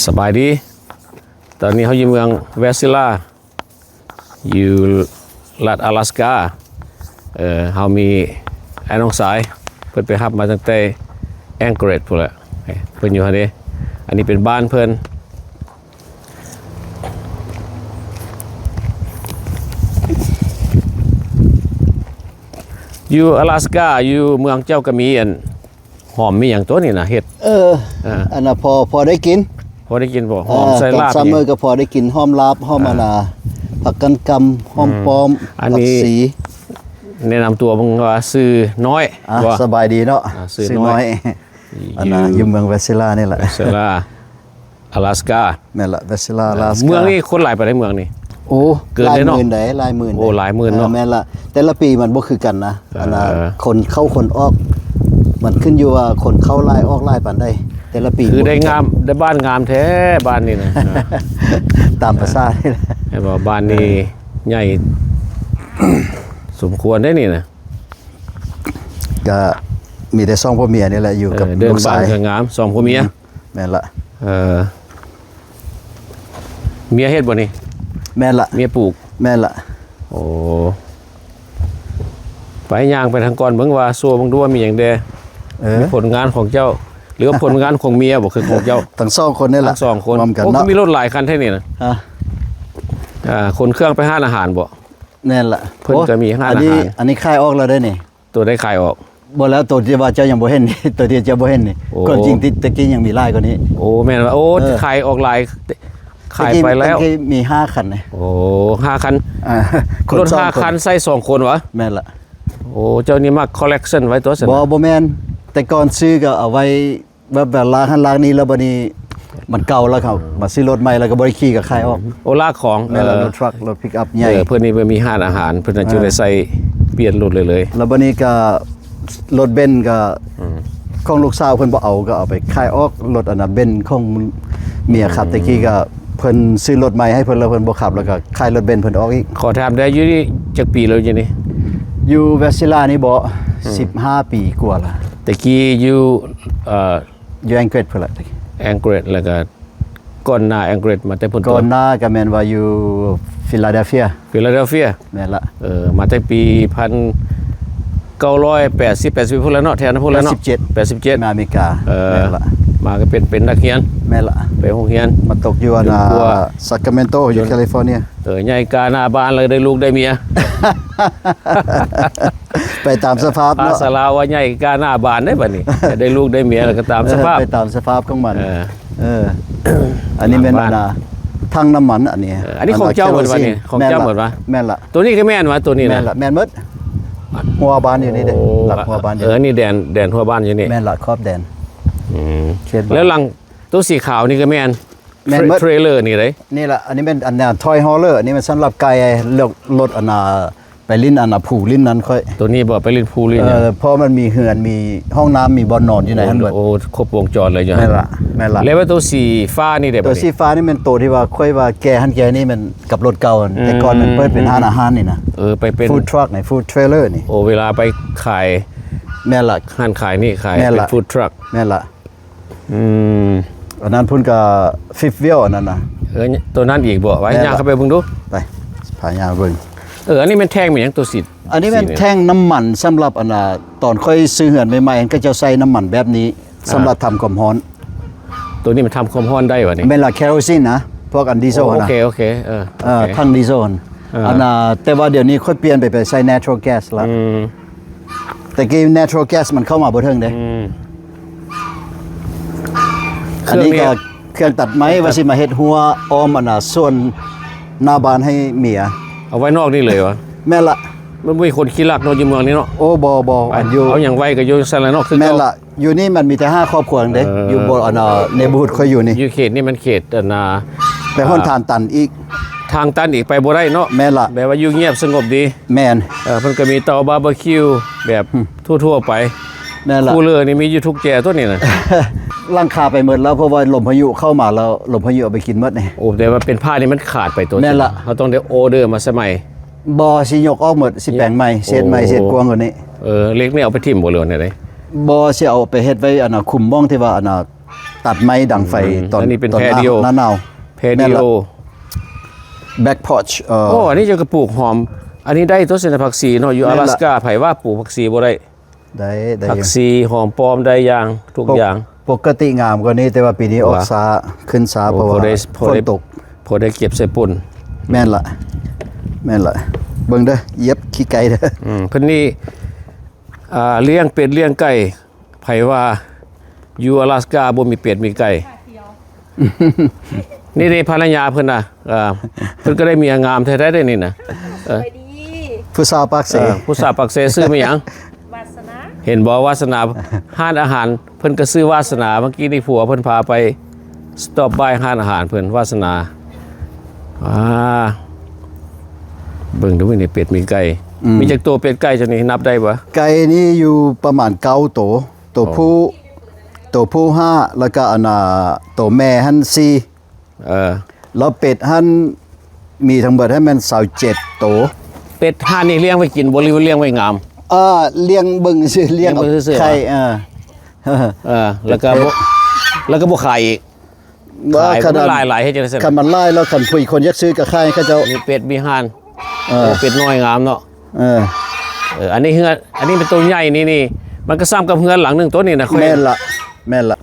ສະບາຍດີ. ຕອນນີ້ເຮົາຢູ່ເມືອງແວຊິລາ ຢູ່ລັດອາລັສກາ. ເອີ ເຮົາມີອ້າຍນ້ອງຊາຍ ເພິ່ນໄປຮັບມາຕັ້ງແຕ່ແອງເກຣດພຸ້ນແຫຼະ. ເພິ່ນຢູ່ຫັ້ນເດ້. ອັນນີ້ເປັນບ້ານເພິ່ນ. ຢູ່ອາລັສກາ ຢູ່ເມືອງເຈົ້າກໍມີອັນ ຫອມມີຫຍັງຕົວນີ້ນະ ເຫັດ. ເອີ ອ່າ ອັນນະ ພໍ ພໍໄດ້ກິນ ພໍໄດ້ກິນບໍ່? ຫອມ ເອີ ໃສ່ລາບ ຕອນຊັມເມີກໍພໍໄດ້ກິນ ຫອມລາບ ຫອມ ອ່າ ອັນນະ ຜັກກັນກຳ ຫອມປ້ອມ ອັນນີ້ ຜັກຊີ. ແນະນຳຕົວເບິ່ງວ່າຊື່ນ້ອຍ. ອ່າ ສະບາຍດີເນາະ. ອ່າ ຊື່ນ້ອຍ ຊື່ນ້ອຍ ອັນນະ ຢູ່ ຢູ່ເມືອງແວຊິລານີ້ແຫຼະ ແວຊິລາ ອາລັສກາ. ແມ່ນລະ ແວຊິລາ ອາລັສກາ. ເມືອງນີ້ຄົນຫຼາຍປານໃດເມືອງນີ້? ໂອ້ ເກີນເລີຍເນາະ ຫຼາຍໝື່ນໃດ ຫຼາຍໝື່ນໃດ. ໂອ້ ຫຼາຍໝື່ນເນາະ. ເອີ ແມ່ນລະ ແຕ່ລະປີມັນບໍ່ຄືກັນນະ. ເອີ ອັນນະ ຄົນເຂົ້າຄົນອອກ ມັນຂຶ້ນຢູ່ວ່າຄົນເຂົ້າຫຼາຍອອກຫຼາຍປານໃດ ແຕ່ລະປີ. ຄືໄດ້ງາມ ໄດ້ບ້ານງາມແທ້ບ້ານນີ້ນະ. ຕາມປະສານີ້ແຫຼະ. ເອີ ເຫັນບໍ່ ບ້ານນີ້ ເອີ ໃຫຍ່ສົມຄວນເດ້ນີ້ນະ. ກະມີແຕ່ສອງຜົວເມຍນີ້ແຫຼະ ຢູ່ກັບ ເອີ ເດີນບ້ານກໍງາມ ສອງຜົວເມຍ. ອືມ ແມ່ນລະ. ເອີ ເມຍເຮັດບໍ່ນີ້? ແມ່ນລະ ເມຍປູກ. ແມ່ນລະ. ໂອ້ ໄປຍ່າງໄປທາງກ່ອນເບິ່ງວ່າ ໂຊເບິ່ງດູວ່າມີຫຍັງແດ່. ເອີ ຜົນງານຂອງເຈົ້າ ຫຼືວ່າຜົນງານຂອງເມຍບໍ່ ຄືຂອງເຈົ້າ? ທັງສອງຄົນນີ້ແຫຼະ ທັງສອງຄົນ ຮ່ວມກັນ. ໂອ້ ເນາະ ມີລົດຫຼາຍຄັນແທ້ນີ້ນະ. ຮະ ອ່າ ຂົນເຄື່ອງໄປຮ້ານອາຫານບໍ່? ແມ່ນລະ. ເພິ່ນກໍມີຮ້ານອາຫານ. ໂອ້ ອັນນີ້ ອັນນີ້ຂາຍອອກແລ້ວເດ້ນີ້. ໂຕໃດຂາຍອອກ? ບໍ່ແລ້ວ ໂຕທີ່ວ່າເຈົ້າຍັງບໍ່ເຫັນນີ້ ໂຕທີ່ເຈົ້າບໍ່ເຫັນນີ້. ໂອ້ ຄວາມຈິງທີ່ແຕ່ກີ້ຍັງມີຫຼາຍກວ່ານີ້. ໂອ້ ແມ່ນວ່າ ໂອ້ ເອີ ຂາຍອອກຫຼາຍ ຂາຍໄປແລ້ວ. ແຕ່ກີ້ມີຫ້າຄັນນີ້. ໂອ້ ຫ້າຄັນ. ອ່າ ລົດຫ້າຄັນໃສ່ສອງຄົນຫວາ? ແມ່ນລະ. ໂອ້ ເຈົ້ານີ້ມັກຄໍເລັກຊັນໄວ້ຕົວະຊັ້ນ. ບໍ່ ບໍ່ແມ່ນ ແຕ່ກ່ອນຊື້ກໍເອົາໄວ້ ແບບ ແບບລ້າງຫັ້ນລ້າງນີ້ ແລ້ວບັດນີ້ມັນເກົ່າແລ້ວ ເຂົາມາຊື້ລົດໃໝ່ ແລ້ວກໍບໍ່ໄດ້ຂີ່ ກໍຂາຍອອກ. ໂອ້ ລາກຂອງ. ແມ່ນລະ. ເອີ ລົດທຣັກ ລົດພິກອັບໃຫຍ່. ເອີ ເພິ່ນນີ້ໄປມີຮ້ານອາຫານ ເພິ່ນກໍ ອ່າ ຈຶ່ງໄດ້ໃຊ້ປ່ຽນລົດເລີຍໆ. ແລ້ວບັດນີ້ກໍລົດເບັນກໍ ອືມ ຂອງລູກສາວເພິ່ນບໍ່ເອົາ ກໍເອົາໄປຂາຍອອກ. ລົດອັນນະ ເບັນຂອງເມຍຂັບ ອືມ ແຕ່ກີ້ກໍ ເພິ່ນຊື້ລົດໃໝ່ໃຫ້ເພິ່ນ ແລ້ວເພິ່ນບໍ່ຂັບ ແລ້ວກໍຂາຍລົດເບັນເພິ່ນອອກອີກ. ຂໍຖາມໄດ້ ຢູ່ນີ້ຈັກປີແລ້ວ ຢູ່ນີ້? ຢູ່ແວຊິລານີ້ບໍ? ອືມ ສິບຫ້າປີກວ່າລະ. ແຕ່ກີ້ຢູ່ ເອີ ຢູ່ແອງເກຣດພຸ້ນລະ. ແອງເກຣດ ແລ້ວກໍກ່ອນໜ້າແອງເກຣດມາແຕ່ພຸ້ນ. ກ່ອນໜ້າກໍແມ່ນວ່າຢູ່ຟີລາເດລເຟຍ. ຟີລາເດລເຟຍ. ແມ່ນລະ. ເອີ ມາແຕ່ປີພັນເກົ້າຮ້ອຍແປດສິບ ແປດສິບພຸ້ນລະເນາະ ແຖວນັ້ນພຸ້ນລະເນາະ. ແປດສິບເຈັດ ແປດສິບເຈັດ ມາອາເມລິກາ. ເອີ ແມ່ນລະ. ມາກໍເປັນ ເປັນນັກຮຽນ. ແມ່ນລະ. ໄປໂຮງຮຽນ ມາຕົກຢູ່ອັນ ຈົນກວ່າ ຊາຄຣາເມນໂຕ ຢູ່ແຄລິຟໍເນຍ. ເອີ ໃຫຍ່ກ້າໜ້າບ້ານ ແລ້ວໄດ້ລູກໄດ້ເມຍ ໄປຕາມສະພາບເນາະ. ພາສາລາວວ່າໃຫຍ່ກ້າໜ້າບານເດ້ບັດນີ້ ໄດ້ລູກໄດ້ເມຍແລ້ວກໍຕາມສະພາບ. ເອີ ໄປຕາມສະພາບຂອງມັນ. ເອີ ເອີ ອັນນີ້ແມ່ນ ອັນນະ ຖັງນ້ຳມັນອັນນີ້. ເອີ ອັນນີ້ຂອງເຈົ້າໝົດວະນີ້? ຂອງເຈົ້າໝົດວະ? ແມ່ນລະ. ໂຕນີ້ກໍແມ່ນວະ? ໂຕນີ້ນະ? ແມ່ນລະ ແມ່ນໝົດ. ຫົວບ້ານຢູ່ນີ້ເດ້. ໂອ້ ຫຼັກຫົວບ້ານຢູ່. ເອີ ນີ້ແດນ ແດນຫົວບ້ານຢູ່ນີ້. ແມ່ນລະ ຂອບແດນ. ອືມ ແລ້ວຫຼັງໂຕສີຂາວນີ້ກໍແມ່ນ? ແມ່ນໝົດ. ເທຣລເລີນີ້ເດ້. ນີ້ລະ ອັນນີ້ແມ່ນອັນ ທອຍຮໍລເລີ ອັນນີ້ແມ່ນສຳລັບໄກ່ລົດ ລົດອັນນະ ໄປຫຼິ້ນອັນນະພູຫຼິ້ນນັ້ນຂ້ອຍ. ໂຕນີ້ບໍ່ ໄປຫຼິ້ນພູຫຼິ້ນຫຍັງ? ເອີ ເພາະມັນມີເຮືອນ ມີຫ້ອງນ້ຳ ມີບ່ອນນອນຢູ່ໃນຫັ້ນເບິດ. ໂອ້ ຄົບວົງຈອນເລີຍຢູ່ຫັ້ນ. ແມ່ນລະ ແມ່ນລະ. ແລ້ວໂຕສີຟ້ານີ້ເດ້? ໂຕສີຟ້ານີ້ແມ່ນໂຕທີ່ວ່າຂ້ອຍວ່າແກ່ຫັ້ນແກ່ນີ້ ແມ່ນກັບລົດເກົ່າຫັ້ນ. ອືມ ແຕ່ກ່ອນມັນເປີດເປັນຮ້ານອາຫານນີ້ນະ. ເອີ ໄປເປັນ ຟູດທຣັກນີ້ ຟູດເທຣລເລີນີ້. ໂອ້ ເວລາໄປຂາຍ. ແມ່ນລະ. ຮ້ານຂາຍນີ້ຂາຍ ແມ່ນລະ ເປັນຟູດທຣັກ. ແມ່ນລະ. ອືມ ອັນນັ້ນພຸ້ນກະ fifth wheel ອັນນັ້ນນະ. ເອີ ໂຕນັ້ນອີກບໍ່? ໄວ້ ແມ່ນລະ ຍ່າງເຂົ້າໄປເບິ່ງດູ. ໄປ ພາຍ່າງເບິ່ງ. ເອີ ອັນນີ້ແມ່ນແທ້ງແມ່ນຫຍັງ ໂຕສີ? ອັນນີ້ແມ່ນແທ້ງນ້ຳມັນສຳລັບອັນນະ ຕອນຂ້ອຍຊື້ເຮືອນໃໝ່ໆ ເຂົາເຈົ້າໃສ່ນ້ຳມັນແບບນີ້ ອ່າ ສຳລັບທຳຄວາມຮ້ອນ. ໂຕນີ້ມັນທຳຄວາມຮ້ອນໄດ້ຫວານີ້? ແມ່ນລະ ແຄໂຣຊີນນະ ພວກອັນດີເຊວຫັ້ນນະ. ໂອເຄ ໂອເຄ ເອີ ເອີ ໂອເຄ ຖັງດີເຊວຫັ້ນ. ເອີ ອັນນະ ແຕ່ວ່າດຽວນີ້ຂ້ອຍປ່ຽນໄປ ໄປໃຊ້ natural gas ລະ. ອືມ ແຕ່ກີ້ natural gas ມັນເຂົ້າມາບໍ່ເຖິງເດ້. ອືມ ອັນນີ້ກໍເຄື່ອງຕັດໄມ້ ວ່າຊິມາເຮັດຮົ້ວອ້ອມອັນນະ ສວນໜ້າບ້ານໃຫ້ເມຍ. ເອົາໄວ້ນອກນີ້ເລີຍຫວາ? ແມ່ນລະ. ມັນບໍ່ມີຄົນຂີ້ລັກເນາະ ຢູ່ເມືອງນີ້ເນາະ. ໂອ້ ບໍ່ ບໍ່ ອັນຢູ່ ເອົາຫຍັງໄວ້ກໍຢູ່ຊັ້ນລະເນາະ ຄືເກົ່າ. ແມ່ນລະ. ຢູ່ນີ້ມັນມີແຕ່ຫ້າຄອບຄົວເດ້ ເອີ ຢູ່ບໍ່ອັນນະ ເນເບີເຮີດຂ້ອຍຢູ່ນີ້. ຢູ່ເຂດນີ້ມັນເຂດອັນນະ ໄປຮອດ ອ່າ ທາງຕັນອີກ ທາງຕັນອີກ ໄປບໍ່ໄດ້ເນາະ. ແມ່ນລະ. ແບບວ່າຢູ່ງຽບສະຫງົບດີ. ແມ່ນ. ເອີ ເພິ່ນກໍມີເຕົາບາເບີຄິວແບບ ອືມ ທົ່ວໆໄປ. ແມ່ນລະ. ຄູເລີນີ້ມີຢູ່ທຸກແຈຕົວນີ້ນະ. ຫຼັງຄາໄປໝົດແລ້ວ ເພາະວ່າລົມພາຍຸເຂົ້າມາແລ້ວ ລົມພາຍຸເອົາໄປກິນໝົດນີ້. ໂອ້ ແຕ່ວ່າເປັນຜ້ານີ້ມັນຂາດໄປຕົວ. ແມ່ນລະ. ເຮົາຕ້ອງໄດ້ອໍເດີມາໃສ່ໃໝ່. ບໍ່ ຊິຍົກອອກໝົດ ຊິແປງໃໝ່ ເສດໃໝ່ ເສດກວ້າງກວ່ານີ້. ເອີ ເຫຼັກນີ້ເອົາໄປຖິ້ມບໍ່ ຫຼືວ່າແນວໃດ? ບໍ່ ຊິເອົາໄປເຮັດໄວ້ອັນນະ ຄຸມໝ່ອງທີ່ວ່າອັນນະ ຕັດໄມ້ດັງໄຟ ອືມ ຕອນ ອັນນີ້ເປັນ ຕອນໜ້າ patio ໜ້າໜາວ patio ແມ່ນລະ back porch ເອີ ໂອ້ ອັນນີ້ເຈົ້າກໍປູກຫອມ ອັນນີ້ໄດ້ຕົວະ ຊັ້ນນະ ຜັກຊີເນາະ ຢູ່ ແມ່ນລະ ອາລາສກາ ໃຜວ່າປູກຜັກຊີບໍ່ໄດ້? ໄດ້ ໄດ້ ຜັກຊີ ຫອມປ້ອມ ໄດ້ຢ່າງ ທຸກຢ່າງ ປົກ ປົກກະຕິງາມກວ່ານີ້ ແຕ່ວ່າປີນີ້ອອກຊ້າ ຂຶ້ນຊ້າ ເພາະວ່າ ໂອ້ ພໍໄດ້ ພໍໄດ້ ຝົນຕົກ ພໍໄດ້ເກັບໃສ່ປົ່ນ ແມ່ນລະ ແມ່ນລະ ເບິ່ງເດີ ຢຽບຂີ້ໄກ່ເດີ ອືມ ເພິ່ນນີ້ ອ່າ ລ້ຽງເປັດລ້ຽງໄກ່ ໃຜວ່າຢູ່ອາລາສກາບໍ່ມີເປັດມີໄກ່ ນີ້ເດ້ ພັນລະຍາເພິ່ນນະ ເອີ ເພິ່ນກໍໄດ້ເມຍງາມແທ້ໆເດ້ນີ້ນະ ເອີ ສະບາຍດີ ຜູ້ສາວປາກເຊ ເອີ ຜູ້ສາວປາກເຊ ຊື່ແມ່ຫຍັງ? ວາສະໜາ ເຫັນບໍ່ ວາສະໜາ ຮ້ານອາຫານເພິ່ນກໍຊື່ວາສະໜາ ເມື່ອກີ້ນີ້ຜົວເພິ່ນພາໄປ stop by ຮ້ານອາຫານເພິ່ນ ວາສະໜາ ອ່າ ເບິ່ງດູ ມີເປັດມີໄກ່ ອືມ ມີຈັກໂຕເປັດໄກ່ເຈົ້ານີ້ ນັບໄດ້ບໍ່? ໄກ່ນີ້ຢູ່ປະມານເກົ້າໂຕ ໂຕຜູ້ ໂຕຜູ້ຫ້າ ແລ້ວກໍອັນນ່າ ໂຕແມ່ຫັ້ນສີ່ ເອີ ແລ້ວເປັດຫັ້ນມີທັງເບິດຫັ້ນແມ່ນຊາວເຈັດໂຕ ເປັດຮ້ານນີ້ລ້ຽງໄວ້ກິນບໍ່ ຫຼືວ່າລ້ຽງໄວ້ງາມ? ອ່າ ລ້ຽງເບິ່ງຊື່ໆ ລ້ຽງ ລ້ຽງເບິ່ງຊື່ໆ ໄຂ່ ເອີ ເອີ ແລ້ວກໍບໍ່ ແລ້ວກໍບໍ່ຂາຍອີກ ບໍ່ ຂາຍ ຄັນມັນຫຼາຍໆ ເຮັດຈັ່ງໃດຊັ້ນ? ຄັນມັນຫຼາຍແລ້ວ ຄັນຜູ້ຄົນຢາກຊື້ກໍຂາຍເຂົາເຈົ້າ ມີເປັດມີຫ່ານ ເອີ ໂອ້ ເປັດນ້ອຍງາມເນາະ ເອີ ເອີ ອັນນີ້ເຮືອນ ອັນນີ້ເປັນໂຕໃຫຍ່ນີ້ ນີ້ ມັນກໍສ່ຳກັບເຮືອນຫຼັງໜຶ່ງໂຕນີ້ນະ ຂ້ອຍ ແມ່ນລະ ແມ່ນລະ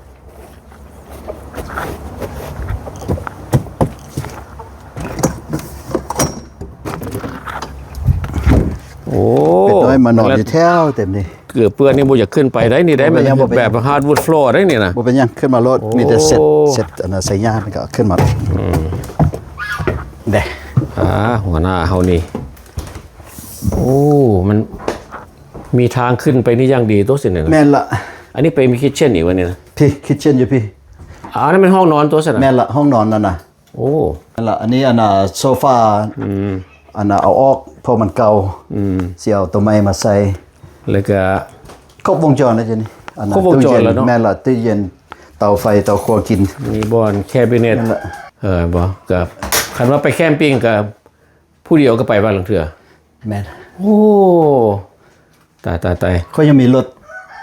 ໂອ້ ເປັດນ້ອຍມານອນຢູ່ແຖວເຕັມນີ້ ເກືອບເປື້ອນນີ້ບໍ່ຢາກຂຶ້ນໄປໄດ໋ນີ້ໄດ໋ ມັນແບບ hardwood floor ໄດ໋ນີ້ນະ ບໍ່ເປັນຫຍັງ ຂຶ້ນມາໂລດ ໂອ້ ມີແຕ່ເຊັດ ເຊັດອັນນ່າ ໃສ່ຫຍ້າ ແລ້ວກໍຂຶ້ນມາ ອືມ ເດ້ ອ່າ ຫົວໜ້າເຮົານີ້ ໂອ້ ມັນມີທາງຂຶ້ນໄປນີ້ຢ່າງດີໂຕະ ຊິນີ້ນະ ແມ່ນລະ ອັນນີ້ໄປມີ kitchen ອີກວະນີ້ນະ ພີ້ kitchen ຢູ່ພີ້ ອ່າ ອັນນັ້ນແມ່ນຫ້ອງນອນໂຕະ ຊັ້ນນະ ແມ່ນລະ ຫ້ອງນອນນັ້ນນະ ໂອ້ ນັ້ນລະ ອັນນີ້ອັນນ່າໂຊຟາ ອືມ ອັນນ່າເອົາອອກ ເພາະມັນເກົ່າ ອືມ ຊິເອົາໂຕໃໝ່ມາໃສ່ ແລ້ວກະຄົບວົງຈອນແລ້ວ ດຽວນີ້ອັນນ່າ ຄົບວົງຈອນແລ້ວເນາະ ແມ່ນລະ ຕູ້ເຢັນ ເຕົາໄຟ ເຕົາຄົວກິນ ມີບ່ອນ cabinet ນັ້ນລະ ເອີ ບໍ່ ກະຄັນວ່າໄປ camping ກະຜູ້ດຽວກໍໄປບາງເທື່ອ ແມ່ນ ໂອ້ ຕາຍໆໆ ຂ້ອຍຍັງມີລົດ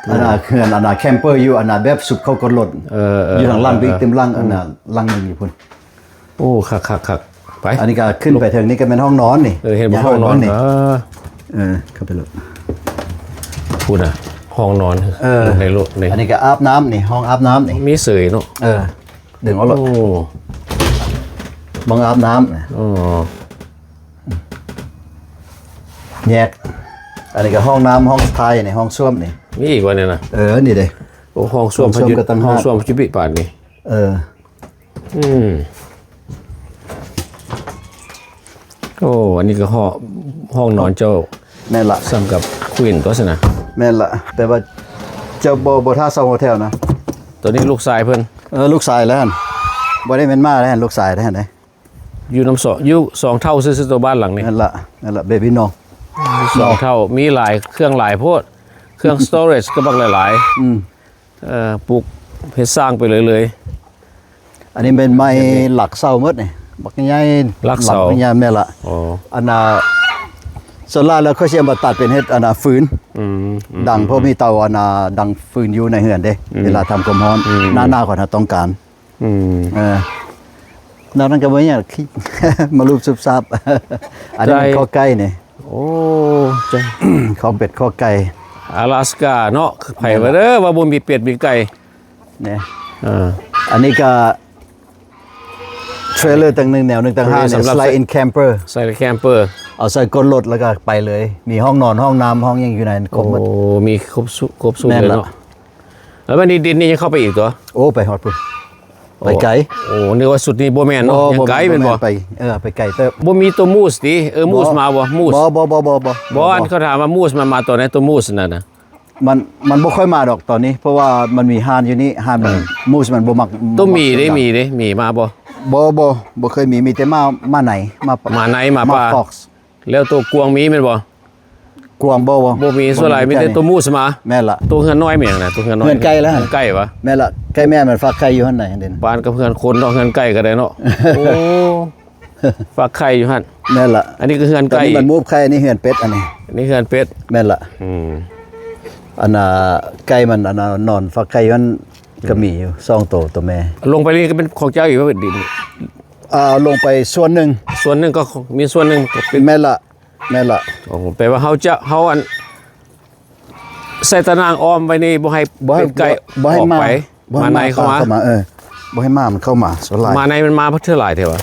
ອືມ ອັນນ່າ ເຮືອນອັນນ່າ camper ຢູ່ອັນນ່າ ແບບຊຸກເຂົ້າກັບລົດ ເອີໆ ຢູ່ທາງຫຼັງ ເອີ ໄປອີກ ເຕັມຫຼັງ ອືມ ອັນນ່າ ຫຼັງໜຶ່ງຢູ່ພຸ້ນ ໂອ້ ຄັກໆໆ ໄປ ອັນນີ້ກໍຂຶ້ນໄປເທິງນີ້ກໍແມ່ນຫ້ອງນອນນີ້ ເອີ ເຫັນບໍ່ ຫ້ອງນອນນີ້ ເອີ ເອີ ເຂົ້າໄປໂລດ ພຸ້ນນະ ຫ້ອງນອນ ເອີ ໃນໂລດນີ້ ອັນນີ້ກໍອາບນ້ຳນີ້ ຫ້ອງອາບນ້ຳນີ້ ມີເສີຍເນາະ ເອີ ດຶງເອົາໂລດ ໂອ້ ໝ່ອງອາບນ້ຳນະ ອໍ ແຍກ ອັນນີ້ກໍຫ້ອງນ້ຳ ຫ້ອງຖ່າຍນີ້ ຫ້ອງສ້ວມນີ້ ມີອີກວະນີ້ນະ ເອີ ນີ້ເດ້ ໂອ້ ຫ້ອງສ້ວມ ຫ້ອງສ້ວມກໍຕ່າງຫາກ ຫ້ອງສ້ວມຈຸປິປານນີ້ ເອີ ອືມ ໂອ້ ອັນນີ້ກໍຫ້ອງ ຫ້ອງນອນເຈົ້າ ແມ່ນລະ ສ່ຳກັບ Queen ຕົວະຊັ້ນນະ ແມ່ນລະ ແຕ່ວ່າເຈົ້າບໍ່ ບໍ່ຖ້າເຊົ່າໂຮເທວນະ ຕົວນີ້ລູກຊາຍເພິ່ນ ເອີ ລູກຊາຍແລ້ວຫັ້ນ ບໍ່ໄດ້ແມ່ນໝາແລ້ວຫັ້ນ ລູກຊາຍແລ້ວຫັ້ນເດ້ ຢູ່ນຳສອງ ຢູ່ສອງເຖົ້າຊື່ໆ ຕົວະ ບ້ານຫຼັງນີ້ ແມ່ນລະ ແມ່ນລະ ເບບີນ້ອງ ສອງເຖົ້າ ມີຫຼາຍ ເຄື່ອງຫຼາຍໂພດ ເຄື່ອງ storage ກໍບັກຫຼາຍໆ ອືມ ເອີ ປູກເຮັດສ້າງໄປເລີຍໆ ອັນນີ້ແມ່ນໄມ້ຫຼັກເສົາໝົດນີ້ ບັກໃຫຍ່ ຫຼັກເສົາ ຫຼັກໃຫຍ່ ແມ່ນລະ ອໍ ອັນນ່າ ສ່ວນຫຼາຍແລ້ວຂ້ອຍຊິເອົາມາຕັດເປັນເຮັດອັນນ່າຟືນ ອືມ ອືມ ດັງ ເພາະມີເຕົາອັນນ່າດັງຟືນຢູ່ໃນເຮືອນເດ້ ອືມ ເວລາທຳຄວາມຮ້ອນ ອືມ ໜ້າໜາວເຂົານະຕ້ອງການ ອືມ ເອີ ນອກນັ້ນກໍບໍ່ມີຫຍັງ ມາລູບຊຸບຊາບ ອັນນີ້ແມ່ນ ໄດ້ ຄອກໄກ່ນີ້ ໂອ້ ເຈົ້າ ຄອກເປັດຄອກໄກ່ ອາລາສກາເນາະ ໃຜວ່າເດີ ວ່າບໍ່ມີເປັດມີໄກ່ ນີ້ ເອີ ອັນນີ້ກໍເທຣລເລີຕ່າງໜຶ່ງ ແນວໜຶ່ງຕ່າງຫາກ ເທຣລເລີສຳລັບ slide in camper ໃສ່ camper ເອົາໃສ່ກົ້ນລົດແລ້ວກໍໄປເລີຍ ມີຫ້ອງນອນ ຫ້ອງນ້ຳ ຫ້ອງຫຍັງຢູ່ໃນຄົບໝົດ ໂອ້ ມີຄົບຊຸ ຄົບຊຸດເລີຍເນາະ ແມ່ນລະ ແລ້ວບັດນີ້ດິນນີ້ຍັງເຂົ້າໄປອີກຕົວະ ໂອ້ ໄປຮອດພຸ້ນ ໄປໄກ ໂອ້ ນຶກວ່າຊຸດນີ້ບໍ່ແມ່ນເນາະ ບໍ່ ຍັງໄກແມ່ນບໍ່ ໄປ ເອີ ໄປໄກເຕີບ ບໍ່ມີຕົວມູສຕິ ເອີ ມູສມາບໍ່ ມູສ ບໍ່ ບໍ່ ບໍ່ ບໍ່ ບໍ່ ອັນເຂົາຖາມວ່າມູສມັນມາຕອນໃດ ຕົວມູສນັ້ນນະ ມັນ ມັນບໍ່ຄ່ອຍມາດອກຕອນນີ້ ເພາະວ່າມັນມີຫ່ານຢູ່ນີ້ ຫ່ານມັນ ເອີ ມູສມັນບໍ່ມັກ ຕົວໝີເດ້ ໝີເດ້ ໝີມາບໍ່ ບໍ່ ບໍ່ ບໍ່ເຄີຍມີ ມີແຕ່ໝາ ໝາໄນ ໝາ ໝາໄນ ໝາປ່າ ໝາ fox ແລ້ວຕົວກວາງມີແມ່ນບໍ່ ກວາງບໍ່ ບໍ່ ບໍ່ມີ ສ່ວນຫຼາຍມີແຕ່ຕົວມູສມາ ແມ່ນລະ ຕົວເຮືອນນ້ອຍແມ່ນຫຍັງນະ ຕົວເຮືອນນ້ອຍ ເຮືອນໄກ່ລະ ເຮືອນໄກ່ຫວາ ແມ່ນລະ ໄກ່ແມ່ມັນຟັກໄຂ່ຢູ່ຫັ້ນໃດ ປານກັບເຮືອນຄົນເນາະ ເຮືອນໄກ່ກໍໄດ້ເນາະ ໂອ້ ຟັກໄຂ່ຢູ່ຫັ້ນ ແມ່ນລະ ອັນນີ້ກໍເຮືອນໄກ່ ອັນນີ້ມັນມູບໄຂ່ ອັນນີ້ເຮືອນເປັດ ອັນນີ້ ອັນນີ້ເຮືອນເປັດ ແມ່ນລະ ອືມ ອັນນ່າ ໄກ່ມັນ ອັນນ່າ ນອນຟັກໄຂ່ຢູ່ຫັ້ນ ກໍມີຢູ່ສອງໂຕ ໂຕແມ່. ລົງໄປນີ້ກໍເປັນຂອງເຈົ້າອີກບໍ່ ດິນ? ອ່າ ລົງໄປສ່ວນໜຶ່ງ. ສ່ວນໜຶ່ງກໍມີສ່ວນໜຶ່ງກໍເປັນ. ແມ່ນລະ ແມ່ນລະ. ໂອ້ ແປວ່າເຮົາຈະ ເຮົາອັນ ໃສ່ຕາໜ່າງອ້ອມໄວ້ນີ້ ບໍ່ໃຫ້ ບໍ່ໃຫ້ ເປັນໄກ່ ບໍ່ໃຫ້ ອອກໄປ ບໍ່ໃຫ້ ມາໃນເຂົ້າມາ ເຂົ້າມາ ເອີ ບໍ່ໃຫ້ໝາມັນເຂົ້າມາ. ສ່ວນຫຼາຍ ໝາໃນມັນມາເທື່ອຫຼາຍແທ້ຫວາ?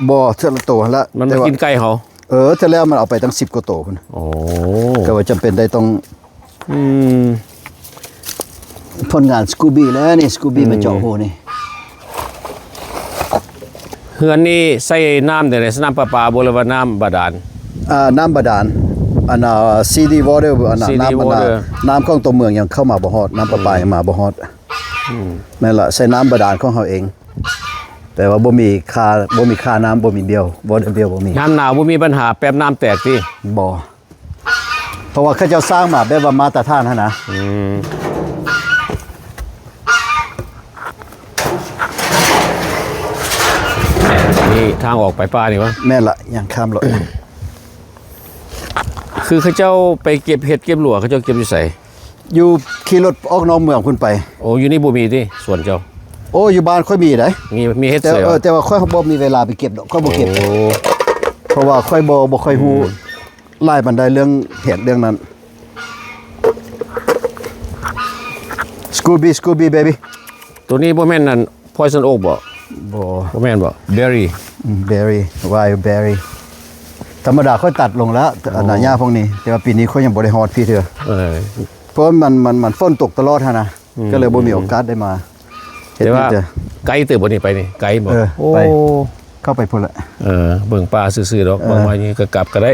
ບໍ່ ເທື່ອລະໂຕຫັ້ນລະ ມັນມາກິນໄກ່ເຮົາ. ເອີ ເທື່ອແລ້ວມັນເອົາໄປຕັ້ງສິບກວ່າໂຕພຸ້ນ. ໂອ້ ແຕ່ວ່າຈຳເປັນໄດ້ຕ້ອງ ອືມ ຜົນງານສະກູບີແລ້ວນີ້ ສະກູບີ ອືມ ມາເຈາະຮູນີ້. ເຮືອນນີ້ໃຊ້ນ້ຳແນວໃດ? ນ້ຳປະປາບໍ່ ຫຼືວ່ານ້ຳບາດານ? ອ່າ ນ້ຳບາດານ ອັນ ອ່າ city water ອັນ city ນ້ຳ water ອັນ ນ້ຳຂອງຕົວເມືອງຍັງເຂົ້າມາບໍ່ຮອດ ນ້ຳປະປາ ອືມ ຍັງມາບໍ່ຮອດ. ອືມ ແມ່ນລະ ໃຊ້ນ້ຳບາດານຂອງເຮົາເອງ ແຕ່ວ່າບໍ່ມີຄ່າ ບໍ່ມີຄ່ານ້ຳ ບໍ່ມີ bill water bill ບໍ່ມີ. ຍາມໜາວບໍ່ມີບັນຫາແປັບນ້ຳແຕກຕິ? ບໍ່. ເພາະວ່າເຂົາເຈົ້າສ້າງມາແບບວ່າມາດຕະຖານຫັ້ນນະ. ອືມ ນີ້ທາງອອກໄປປ່ານີ້ຫວາ? ແມ່ນລະ ຍ່າງຂ້າມເລາະ. ຄືເຂົາເຈົ້າໄປເກັບເຫັດເກັບຫຼວ ເຂົາເຈົ້າເກັບຢູ່ໃສ? ຢູ່ຂີ່ລົດອອກນອກເມືອງພຸ້ນໄປ. ໂອ້ ຢູ່ນີ້ບໍ່ມີຕິ ສວນເຈົ້າ? ໂອ້ ຢູ່ບ້ານຂ້ອຍມີໃດ໋. ມີ ມີເຫັດ ແຕ່ ສວຍ ເອີ ແຕ່ວ່າຂ້ອຍບໍ່ມີເວລາໄປເກັບດອກ ຂ້ອຍບໍ່ເກັບ. ໂອ້ ເພາະວ່າຂ້ອຍບໍ່ ບໍ່ຄ່ອຍຮູ້ ອືມ ຫຼາຍປານໃດເລື່ອງເຫັດເລື່ອງນັ້ນ. Scooby, Scooby baby. ໂຕນີ້ບໍ່ແມ່ນອັນ poison oak ບໍ່? ບໍ່ ບໍ່ແມ່ນບໍ່? Berry. ອືມ berry, wild berry. ທຳມະດາຂ້ອຍຕັດລົງແລ້ວ ອໍ ອັນນັ້ນຫຍ້າພວກນີ້ ແຕ່ວ່າປີນີ້ຂ້ອຍຍັງບໍ່ໄດ້ຮອດພີ້ເທື່ອ. ເອີ ເພາະວ່າມັນ ມັນ ມັນຝົນຕົກຕະຫຼອດຫັ້ນນະ ອືມ ກໍເລີຍບໍ່ມີໂອກາດໄດ້ມາເຮັດ. ແຕ່ວ່າໄກເຕີບບໍ່ນີ້ໄປນີ້ ໄກບໍ່? ເອີ ໂອ້ ໄປ ເຂົ້າໄປພຸ້ນລະ. ເອີ ເບິ່ງປ່າຊື່ໆດອກ ເອີ ເບິ່ງມານີ້ກໍກັບກໍໄດ້.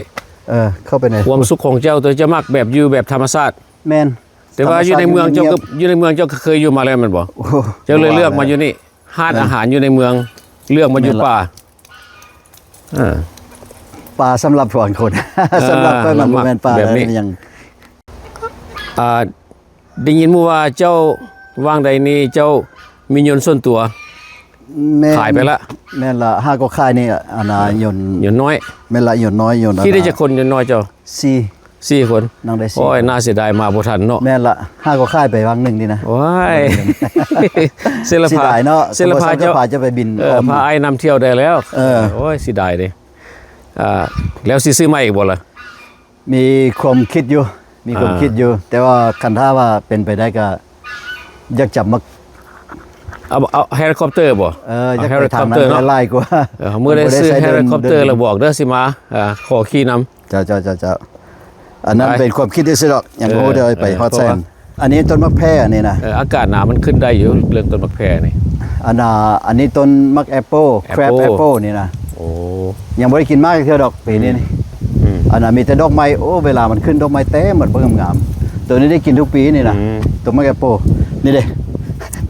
ເອີ ເຂົ້າໄປໃນ ຄວາມສຸກຂອງເຈົ້າ ຕົວເຈົ້າມັກແບບຢູ່ແບບທຳມະຊາດ. ແມ່ນ. ແຕ່ວ່າຢູ່ໃນເມືອງເຈົ້າກໍ ຢູ່ໃນເມືອງເຈົ້າກໍເຄີຍຢູ່ມາແລ້ວແມ່ນບໍ່? ໂອ້ ເຈົ້າເລີຍເລືອກມາຢູ່ນີ້ ຮ້ານອາຫານຢູ່ໃນເມືອງ ເລືອກມາຢູ່ປ່າ. ເອີ ປ່າສຳລັບພວກຄົນ ເອີ ສຳລັບຂ້ອຍມັນບໍ່ແມ່ນປ່າ ແບບນີ້ ຫຍັງ. ອ່າ ໄດ້ຍິນມາວ່າເຈົ້າວ່າງໃດນີ້ເຈົ້າມີຍົນສ່ວນຕົວ ແມ່ນ ຂາຍໄປລະ. ແມ່ນລະ ຫາກໍຂາຍນີ້ ອັນນ່າ ຍົນ ຍົນນ້ອຍ. ແມ່ນລະ ຍົນນ້ອຍ ຍົນ ຂີ່ໄດ້ຈັກຄົນຍົນນ້ອຍເຈົ້າ? ສີ່ ສີ່ຄົນ ນັ່ງໄດ້ສີ່. ໂອ້ຍ ໜ້າເສຍດາຍມາບໍ່ທັນເນາະ. ແມ່ນລະ ຫາກໍຂາຍໄປວັງໜຶ່ງນີ້ນະ. ໂອ້ຍ ເສຍລະພາ ເສຍດາຍເນາະ ເສຍລະພາເຈົ້າ ພາເຈົ້າໄປບິນ ເອີ ອ້ອມ ພາອ້າຍນຳທ່ຽວໄດ້ແລ້ວ. ເອີ ໂອ້ຍ ເສຍດາຍເດ້. ອ່າ ແລ້ວຊິຊື້ໃໝ່ອີກບໍ່ລະ? ມີຄວາມຄິດຢູ່ ມີຄວາມ ອ່າ ຄິດຢູ່ ແຕ່ວ່າຄັນຖ້າວ່າເປັນໄປໄດ້ກໍຢາກຈະມັກ ເອົາ ເອົາເຮລິຄອບເຕີບໍ່? ເອີ ຢາກໄປທາງນັ້ນຫຼາຍກວ່າ. ເອີ ເມື່ອໄດ້ຊື້ເຮລິຄອບເຕີແລ້ວບອກເດີ ຊິມາ ອ່າ ຂໍຂີ່ນຳ. ເຈົ້າ ເຈົ້າ ເຈົ້າ ເຈົ້າ ອັນນັ້ນເປັນຄວາມຄິດຊື່ໆດອກ ຍັງບໍ່ຮູ້ເດີໄປຮອດໃສ. ອັນນີ້ຕົ້ນໝາກແພອັນນີ້ນະ. ເອີ ອາກາດໜາວມັນຂຶ້ນໄດ້ຢູ່ ເລື່ອງຕົ້ນໝາກແພນີ້. ອັນນ່າ ອັນນີ້ຕົ້ນໝາກແອັບເປິ້ນ ແອັບເປິ້ນ crab apple ນີ້ນະ. ໂອ້ ຍັງບໍ່ໄດ້ກິນໝາກຈັກເທື່ອດອກປີນີ້. ອືມ ອັນນ່າ ມີແຕ່ດອກໄມ້. ໂອ້ ເວລາມັນຂຶ້ນດອກໄມ້ເຕັມໝົດ ບໍ່ງາມໆ. ໂຕນີ້ໄດ້ກິນທຸກປີນີ້ນະ. ອືມ ຕົ້ນໝາກແອັບເປິ້ນນີ້ເດ້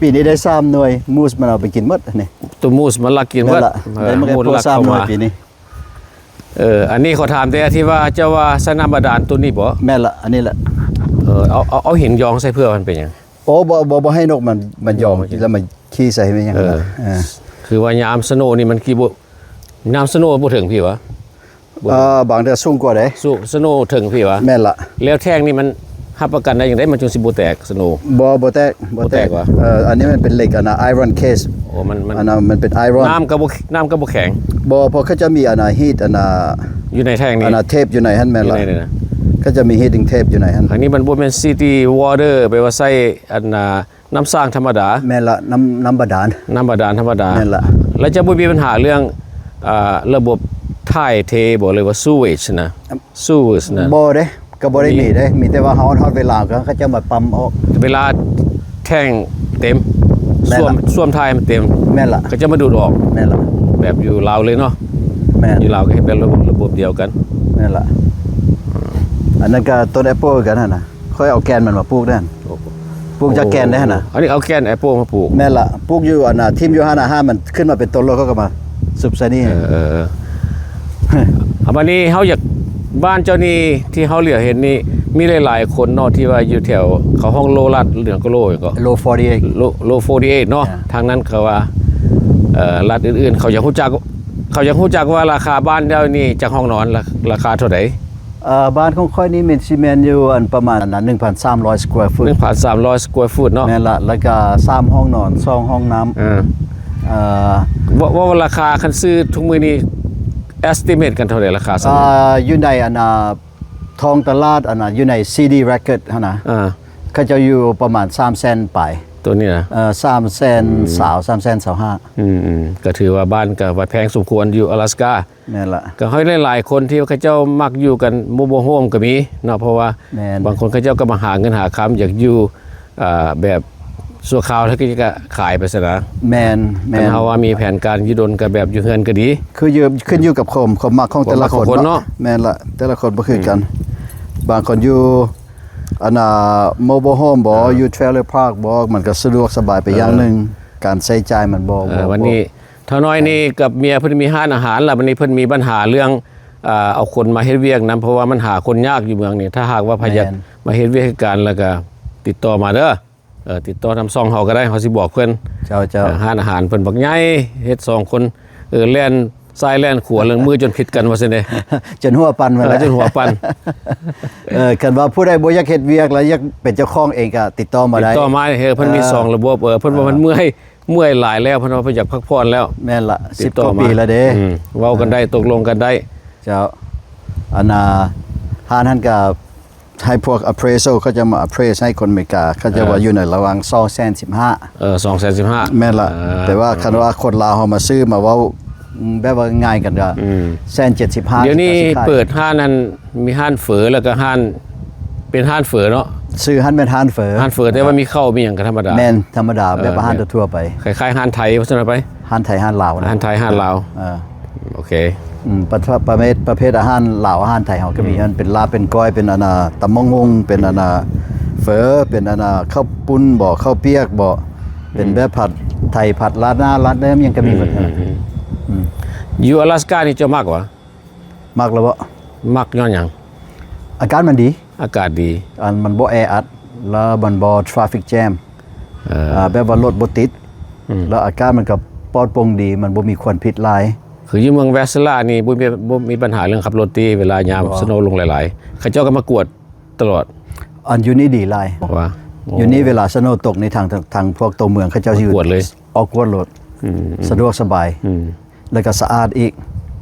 ປີນີ້ໄດ້ສາມໜ່ວຍ. ມູສມັນເອົາໄປກິນໝົດນີ້. ໂຕມູສມັນລັກກິນໝົດ. ແມ່ນລະ ເອີ ໄດ້ໝາກແອັບເປິ້ນສາມໜ່ວຍປີນີ້. ເອີ ອັນນີ້ຂໍຖາມແຕ່ທີ່ວ່າເຈົ້າວ່າໃສ່ນ້ຳບາດານໂຕນີ້ບໍ່? ແມ່ນລະ ອັນນີ້ລະ. ເອີ ເອົາ ເອົາ ເອົາຫີນຢອງໃສ່ເພື່ອມັນເປັນຫຍັງ? ໂອ້ ບໍ່ ບໍ່ ບໍ່ໃຫ້ນົກມັນ ມັນຢອງ ແລ້ວມັນຂີ້ໃສ່ແມ່ນຫຍັງ. ເອີ ຄືວ່າຍາມສະໂນນີ້ມັນຂີ້ບໍ່ ຍາມສະໂນບໍ່ເຖິງພີ້ຫວາ? ເອີ ບາງເທື່ອສູງກວ່າເດ້. ສະໂນເຖິງພີ້ຫວາ? ແມ່ນລະ. ແລ້ວແທ່ງນີ້ມັນ ຮັບປະກັນໄດ້ຈັ່ງໃດ ມັນຈຶ່ງຊິບໍ່ແຕກ ສະໂນ? ບໍ່ ບໍ່ແຕກ ບໍ່ແຕກຫວາ? ເອີ ອັນນີ້ມັນເປັນເຫຼັກ ອັນນ່າ iron case. ໂອ້ ມັນ ມັນ ອັນນັ້ນມັນເປັນ iron. ນ້ຳກໍບໍ່ ນ້ຳກໍບໍ່ແຂງ? ບໍ່ ເພາະເຂົາຈະມີ ອັນນ່າ heat ອັນນ່າ ຢູ່ໃນແທ່ງນີ້ ອັນນ່າ tape ຢູ່ໃນຫັ້ນ. ແມ່ນລະ ເຂົາຈະມີ heating tape ຢູ່ໃນຫັ້ນ. ອັນນີ້ມັນບໍ່ແມ່ນ city water ແປວ່າໃຊ້ ອັນນ່າ ນ້ຳສ້າງທຳມະດາ. ແມ່ນລະ ນ້ຳ ນ້ຳບາດານ ນ້ຳບາດານທຳມະດາ. ແມ່ນລະ. ແລ້ວຈະບໍ່ມີບັນຫາເລື່ອງ ອ່າ ລະບົບຖ່າຍເທບໍ່ ຫຼືວ່າ sewage ນະ? Sewers ນະ? ບໍ່ເດ້ ກໍບໍ່ໄດ້ມີເດ້ ມີແຕ່ວ່າຮອດ ຮອດເວລາກໍເຂົາເຈົ້າມາປ້ຳອອກ ເວລາແທ່ງເຕັມ. ແມ່ນລະ. ຊວມ ຊວມຖ່າຍມັນເຕັມ. ແມ່ນລະ. ເຂົາເຈົ້າມາດູດອອກ. ແມ່ນລະ. ແບບຢູ່ລາວເລີຍເນາະ. ແມ່ນ. ຢູ່ລາວກໍເຮັດແບບລະບົບ ລະບົບດຽວກັນ. ແມ່ນລະ. ອັນນັ້ນກໍຕົ້ນແອັບເປິ້ນຄືກັນຫັ້ນນະ ຂ້ອຍເອົາແກ່ນມັນມາປູກເດ້ຫັ້ນ. ປູກຈາກແກ່ນເດ້ຫັ້ນນະ. ອັນນີ້ເອົາແກ່ນແອັບເປິ້ນມາປູກ. ແມ່ນລະ ປູກຢູ່ອັນນ່າ ຖິ້ມຢູ່ຫັ້ນນະ ຫາມັນຂຶ້ນມາເປັນຕົ້ນ ແລ້ວເຂົາກໍມາສຸບໃສ່ນີ້. ເອີ ເອີ ເອີ ອາ ບາດນີ້ເຮົາຢາກ ບ້ານເຈົ້ານີ້ທີ່ເຮົາຫຼຽວເຫັນນີ້ ມີຫຼາຍໆຄົນເນາະ ທີ່ວ່າຢູ່ແຖວ ເຂົາຮ້ອງໂລລັດ ຫຼື ກໍໂລຫຍັງເກາະ Lower forty-eight. Lower forty-eight ເນາະ. ທາງນັ້ນເຂົາວ່າ ເອີ ລັດອື່ນໆ ເຂົາຢາກຮູ້ຈັກ ເຂົາຢາກຮູ້ຈັກວ່າລາຄາບ້ານເຈົ້ານີ້ ຈັກຫ້ອງນອນ ລາ ລາຄາເທົ່າໃດ? ເອີ ບ້ານຂອງຂ້ອຍນີ້ແມ່ນ ຊິແມ່ນຢູ່ອັນປະມານອັນໜຶ່ງພັນສາມຮ້ອຍ square foot ໜຶ່ງພັນສາມຮ້ອຍ square foot ເນາະ. ແມ່ນລະ ແລ້ວກະສາມຫ້ອງນອນ ສອງຫ້ອງນ້ຳ. ເອີ ເອີ ເວົ້າ ເວົ້າລາຄາ ຄັນຊື້ທຸກມື້ນີ້ estimate ກັນເທົ່າໃດລາຄາ? ເອີ ຢູ່ໃນອັນ ອາ ທ້ອງຕະຫຼາດ ອັນ ອາ ຢູ່ໃນ City Record ຫັ້ນນະ ເອີ ເຂົາເຈົ້າຢູ່ປະມານສາມແສນປາຍ. ໂຕນີ້ນະ? ເອີ ສາມແສນຊາວ ອືມ ສາມແສນຊາວຫ້າ. ອືມໆ ກໍຖືວ່າບ້ານກໍວ່າແພງສົມຄວນຢູ່ອາລາສກາ. ແມ່ນລະ ກໍໃຫ້ຫຼາຍໆຄົນທີ່ເຂົາເຈົ້າມັກຢູ່ກັນ mobile home ກໍມີເນາະ ເພາະວ່າ ແມ່ນ ບາງຄົນເຂົາເຈົ້າກໍມາຫາເງິນຫາຄຳ ຢາກຢູ່ ອ່າ ແບບຊົ່ວຄາວ ແລ້ວກໍຂາຍໄປຊັ້ນນະ. ແມ່ນໆ ຄັນເຮົາວ່າມີແຜນການຢູ່ດົນ ກໍແບບຢູ່ເຮືອນກໍດີ. ຄືຢູ່ ຂຶ້ນຢູ່ກັບຄວາມ ຄວາມມັກຂອງແຕ່ລະຄົນເນາະ. ແມ່ນລະ ແຕ່ລະຄົນບໍ່ຄືກັນ. ອືມ ບາງຄົນຢູ່ ອັນນ່າ mobile home ບໍ ເອີ ຢູ່ trailer park ບໍ ມັນກໍສະດວກສະບາຍໄປ ເອີ ຢ່າງໜຶ່ງ. ການໃຊ້ຈ່າຍມັນບໍ່ ເອີ ບໍ່ ວັນນີ້ ບໍ່ ທ້າວນ້ອຍນີ້ກັບເມຍເພິ່ນມີຮ້ານອາຫານ ແລ້ວບັດນີ້ເພິ່ນມີບັນຫາເລື່ອງ ເອີ ເອົາຄົນມາເຮັດວຽກນຳ ເພາະວ່າມັນຫາຄົນຍາກຢູ່ເມືອງນີ້. ຖ້າຫາກວ່າໃຜຢາກ ແມ່ນ ມາເຮັດວຽກເຮັດການ ແລ້ວກໍຕິດຕໍ່ມາເດີ ເອີ ຕິດຕໍ່ນຳຊ່ອງເຮົາກໍໄດ້ ເຮົາຊິບອກເພິ່ນ. ເຈົ້າ ເຈົ້າ ເອີ ຮ້ານອາຫານເພິ່ນບັກໃຫຍ່ ເຮັດສອງຄົນ ເອີ ແລ່ນຊ້າຍແລ່ນຂວາ ເລື່ອງມືຈົນຜິດກັນວ່າຊັ້ນເດ ຈົນຫົວປັ່ນ ເອີ ວ່າຊັ້ນ ຈົນຫົວປັ່ນ. ເອີ ຄັນວ່າຜູ້ໃດບໍ່ຢາກເຮັດວຽກ ແລ້ວຢາກເປັນເຈົ້າຂອງເອງ ກໍຕິດຕໍ່ມາໄດ້ ຕິດຕໍ່ມາ. ເອີ ເພິ່ນມີ ເອີ ສອງລະບົບ. ເອີ ເພິ່ນວ່າ ເອີ ເພິ່ນເມື່ອຍ ເມື່ອຍຫຼາຍແລ້ວ ເພິ່ນວ່າເພິ່ນຢາກພັກຜ່ອນແລ້ວ. ແມ່ນລະ ສິບກວ່າປີແລ້ວເດ້. ອືມ ເວົ້າກັນໄດ້ ເອີ ຕົກລົງກັນໄດ້. ເຈົ້າ ອັນນ່າ ຮ້ານຫັ້ນກໍໃຫ້ພວກ appraisal ເຂົາຈະມາ appraise ໃຫ້ຄົນອາເມລິກາ ເຂົາຈະວ່າ ເອີ ຢູ່ໃນລະຫວ່າງສອງແສນສິບຫ້າ. ເອີ ສອງແສນສິບຫ້າ. ແມ່ນລະ. ເອີ ແຕ່ວ່າຄັນວ່າຄົນລາວເຮົາມາຊື້ມາເວົ້າ ອືມ ແບບວ່າງ່າຍກັນກໍ ອືມ ແສນເຈັດສິບຫ້າ. ດຽວນີ້ເປີດຮ້ານນັ້ນ ມີຮ້ານເຝີ ແລ້ວກໍຮ້ານ ເປັນຮ້ານເຝີເນາະ. ຊື່ຮ້ານແມ່ນຮ້ານເຝີ ຮ້ານເຝີ ແຕ່ວ່າມີເຂົ້າມີຫຍັງກໍທຳມະດາ. ແມ່ນ ທຳມະດາ ເອີ ແບບອາຫານ ແມ່ນ ທົ່ວໆໄປ. ຄ້າຍໆຮ້ານໄທວ່າຊັ້ນໄປ. ຮ້ານໄທ ຮ້ານລາວນະ. ຮ້ານໄທ ຮ້ານລາວ. ເອີ ເອີ ໂອເຄ. ອືມ ປະ ປະເພດ ປະເພດອາຫານລາວ ອາຫານໄທເຮົາກໍມີ. ອືມ ເປັນລາບ ເປັນກ້ອຍ ເປັນອັນນ່າ ຕຳບັກຫຸ່ງ ເປັນອັນນ່າ ເຝີ ເປັນອັນນ່າ ເຂົ້າປຸ້ນບໍ ເຂົ້າປຽກບໍ ເປັນ ອືມ ແບບຜັດໄທ ຜັດລາດໜ້າ ລາດເດີມ ຫຍັງກໍມີໝົດ. ອືມ ອືມ ອືມ ອືມ. ຢູ່ອາລາສການີ້ເຈົ້າມັກຫວາ? ມັກລະບໍ? ມັກຍ້ອນຫຍັງ? ອາກາດມັນດີ. ອາກາດດີ. ອັນ ມັນບໍ່ແອອັດ ແລ້ວມັນບໍ່ traffic jam. ເອີ ອ່າ ແບບວ່າລົດບໍ່ຕິດ. ອືມ ແລ້ວອາກາດມັນກໍປອດໂປ່ງດີ ມັນບໍ່ມີຄວັນພິດຫຼາຍ. ຄືຢູ່ເມືອງແວສເຊລານີ້ບໍ່ມີ ບໍ່ມີບັນຫາເລື່ອງຂັບລົດຕິ ເວລາຍາມ ບໍ່ ສະໂນລົງຫຼາຍໆ ເຂົາເຈົ້າກໍມາກວດຕະຫຼອດ. ອັນຢູ່ນີ້ດີຫຼາຍ. ວ່າ ໂອ້ ຢູ່ນີ້ເວລາສະໂນຕົກນີ້ ທາງ ທາງພວກຕົວເມືອງເຂົາເຈົ້າຊິ ກວດເລີຍ. ອອກກວດລົດ. ອືມ ສະດວກສະບາຍ. ອືມ ແລ້ວກໍສະອາດອີກ.